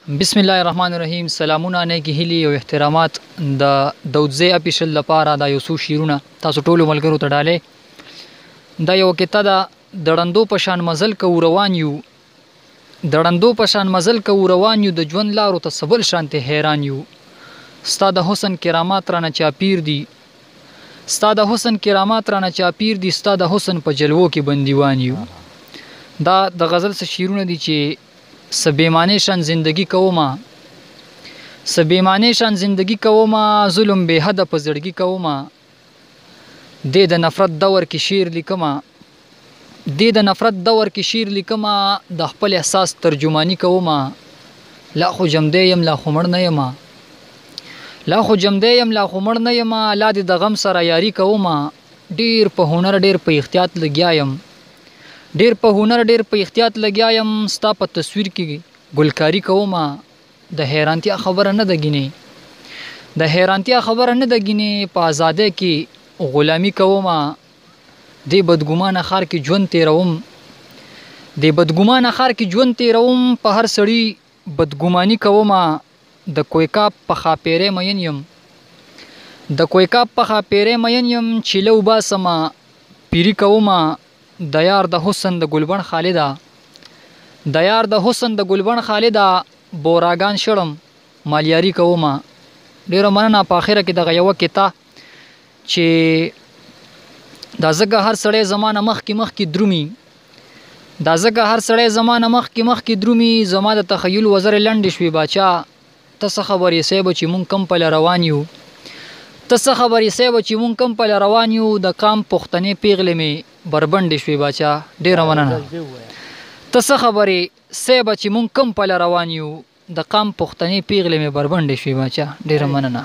بسم الله الرحمن الرحیم. سلامونه، نیکې هیلې او احترامات. د داودزی افیشل لپاره دا یو څو شعرونه تاسو ټولو ملګرو ته ډالۍ. دا یو قطعه ده. د ړندو په شان مزل کوو روان یو، د ړندو په شان مزل کوو روان یو، د ژوند لارو ته څه بل شانتې حیران یو. ستا د حسن کرامات رانه چاپیر دي، ستا د حسن کرامات رانه چاپیر دي، ستا د حسن په جلوو کې بندیوان یو. دا د غزل څه شعرونه دي چې څه بې معنی شان زندگی کومه، څه بې معنی شان زندگی کومه، ظلم بې حده په زړګي کومه. دې د نفرت دور کې شعر لیکمه، دې د نفرت دور کې شعر لیکمه، د خپل احساس ترجمانی کومه. لا خو جمدی یم، لا خو مړ نه یمه، لا خو جمدی یم، لا خو مړ نه یمه، لا دې د غم سره یاري کومه. ډیر په هنر ډیر په احتیاط لګیا یم، ډیر په هنر ډیر په احتیاط لګیا یم، ستا په تصویر کې ګلکاری کومه. د حیرانتیا خبره نه ده ګینې، د حیرانتیا خبره نه ده ګینې، په ازادۍ کې غلامی کومه. دې بدګمانه ښار کې ژوند تیروم، دې بدګمانه ښار کې ژوند تیروم، په هر سړي بدګماني کومه. د کویکاپ په ښاپېرۍ مین یم، د کویکاپ په ښاپېرۍ مین یم، چیله وباسمه پیري کومه. د یار د حسن د ګلبڼ خالده، د یار د حسن د ګلبڼ خالده، بوراګان شړم مالیاري کومه. ډېره مننه. په اخره کې دغه یوه قطعه چې دا ځکه هر سړی زما نه مخکې مخکې درومي، دا ځکه هر سړی زما نه مخکې مخکې درومي، زما د تخیل وزرې لنډې شوې باچا. ته څه خبر یې صیب چې مونږ کم پله روان یو، ته څه خبر یې صیب چې مونږ کم پله روان یو، د قام پښتنې پیغلې مې بربنډې شوې باچا. ډېره مننه. ته څه خبر یې صیب چې مونږ کم پله روان یو، د قام پښتنې پیغلې مې بربنډې شوې باچا. ډېره مننه.